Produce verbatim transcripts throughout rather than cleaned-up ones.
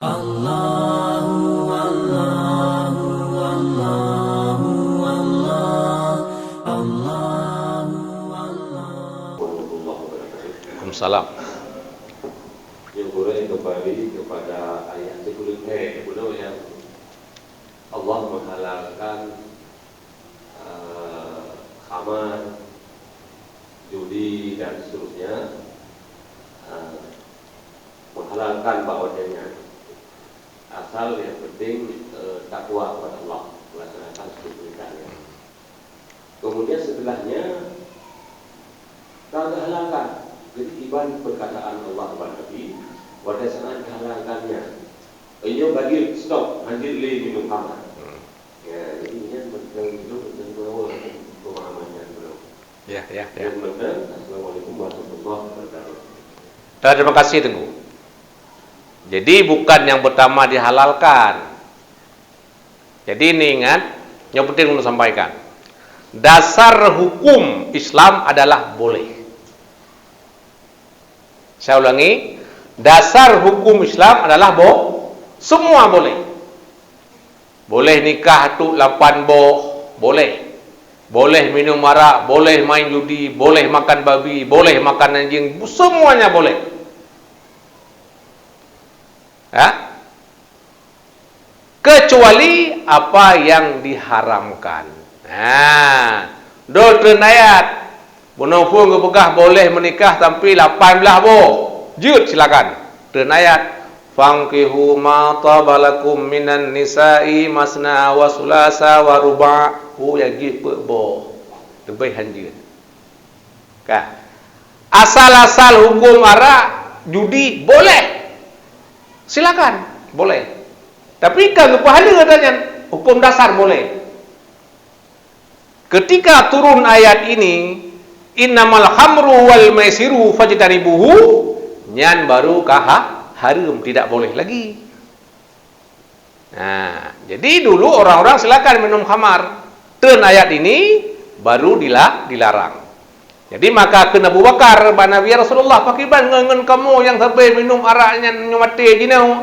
Allahu, Allahu, Allahu, Allah, Allahu, Allah. Waalaikumsalam. Nyang gurèe kembali kepada ayat sikureueng lhèe, bunoe nyang Allah menghalalkan eh, khamar, judi dan seterusnya, eh, menghalalkan bak watèe nyan. Asal yang penting, eh, takwa kepada Allah, melaksanakan seluruh perintahnya. Kemudian setelahnya, ka geuhalalkan. Jadi, iban perkataan Allah bak Nabi, watèe saat geuhalalkan nyan, "Nyoe ka jeuet, stop, hanjeuet lé minum khamar." Hmm. Ya, jadi nyan mantong itu tentang pemahaman nyan, bro. Ya, ya, ya. Yang benar, Assalamualaikum warahmatullahi wabarakatuh. Terima kasih, Teungku. Jadi, bukan yang pertama dihalalkan. Jadi, ini ingat, yang penting ulun sampaikan. Dasar hukum Islam adalah boleh. Saya ulangi, dasar hukum Islam adalah bo-, semua boleh. Boleh nikah tu lapan boh, boleh. Boleh minum arak, boleh main judi, boleh makan babi, boleh makan anjing, semuanya boleh. Ya? Kecuali apa yang diharamkan. Ha, dol treun ayat. Bunoe phon geupeugah boleh menikah sampai lapan belas boh. Jeuet, silakan. Treun ayat, "Fankihu ma taba lakum minan nisa'i masna wa sulasa wa ruba'." Oh, ya, jeuet peuet boh. Leubeh han jeuet. Ka. Asal-asal hukum arak, judi, boleh. Silakan, boleh. Tapi ka geupeuhaleue ata nyan, hukum dasar boleh. Ketika turun ayat ini, "Innamal khamru wal maisiru fajtanibuhu," nyan baru ka ha-, hareuem, tidak boleh lagi. Nah, jadi dulu orang-orang silakan minum khamar. Treun ayat ini baru dila-, dilarang. Jadi maka kheun Abu Bakar bak Nabi, "Ya Rasulullah, pakriban ngon, ngon kamoe nyang sabe minum arak nyan nyoe maté jinoe?"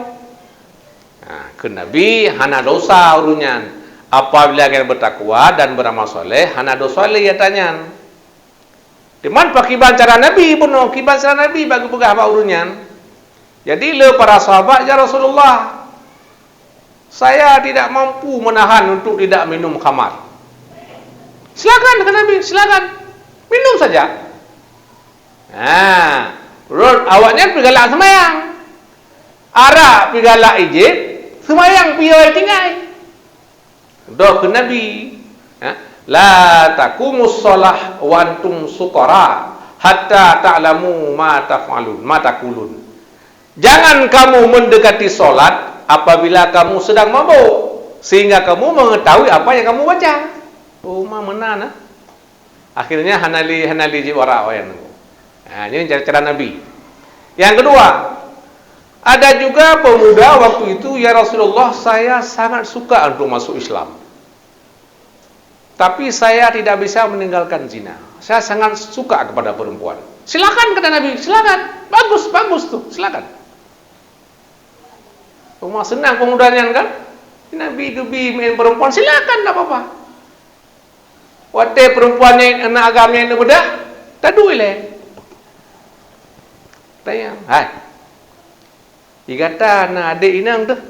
Nah, kheun Nabi, "Hana dosa ureueng nyan. Apabila gobnyan bertakwa dan beramal saleh, hana dosa lé ata nyan." Teuma pakriban cara Nabi bunoe, kiban cara Nabi bak geupeugah bak ureueng nyan. Jadi le para sahabat, "Ya Rasulullah, saya tidak mampu menahan untuk tidak minum khamar." "Silakan," kata Nabi, "silakan. Minum saja." Ha, rot awaknyan pih galak seumayang. Arak pih galak ijép, seumayang pih tinggai. Doh kheun Nabi, ha, "La taqumus shalah wa antum suqara hatta ta'lamu ma taf'alun, ma taqulun." Jangan kamu mendekati salat apabila kamu sedang mabuk, sehingga kamu mengetahui apa yang kamu baca. Oh, ma meunan, ah. Akhirnya hana lé, hana lé jiwara awaknyan. Ha, ini cara, cara Nabi. Yang kedua, ada juga pemuda waktu itu, "Ya Rasulullah, saya sangat suka untuk masuk Islam. Tapi saya tidak bisa meninggalkan zina. Saya sangat suka kepada perempuan." "Silakan," kata Nabi, "silakan. Bagus, bagus tu, silakan." Cuma senang pemuda nyan kan? Nabi geubi main perempuan, silakan, tak apa-apa. Watèe perempuan nyan na agam nyan na beudah, taduek ilèe. Tanya, "Hai, di gata na adék inong teuh?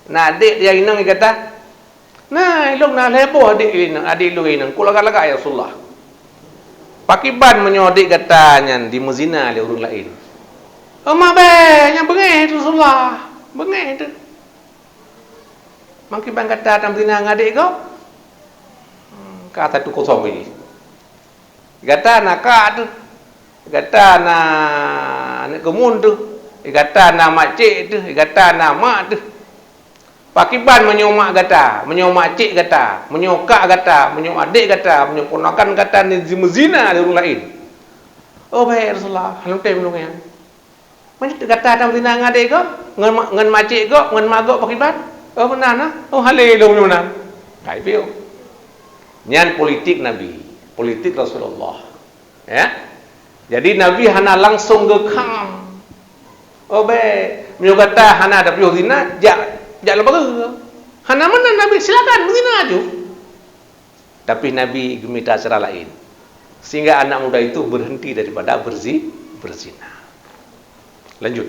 Na adék nyang inong di gata?" "Na, ilôn na lhèe boh adék inong, adék lôn inong. Ku lagak-lagak, ya Rasulullah." "Pakriban meunyoe adék gata nyan jimeuzina lé ureueng laén?" "Oh, ma bèe, nyan beungèh teuh, Rasulullah. Beungèh teuh." "Pakriban gata tameuzina ngon adék gob?" Hmm, ka satu kosong lagi. "Gata na kak teuh, gata na aneuk keumuen teuh, gata na makcék teuh, gata na mak teuh. Pakriban meunyoe mak gata, meunyoe makcék gata, meunyoe kak gata, meunyoe adék gata, meunyoe ponakan gata jimeuzina lé ureueng laén?" "Oh, bèk, Rasulullah, hana lôn tem lôn nyan." "Meunyoe gata tameuzina ngon adék gob, ngon ma-, ngon makcék gob, ngon mak gob pakriban?" "Oh, meunan na." "Oh, halé lôn meunan." Hai piôh. Nyan politik Nabi, politik Rasulullah. Ya. Jadi Nabi hana langsung geukam. Oh, bèk. Meunyoe gata hana tapiôh zina, jak, jak lam pageue. Hana meunan Nabi, silakan, beuzina aju. Tapi Nabi geumita cara laén. Sehingga anak muda itu berhenti daripada berzi-, berzina. Lanjut.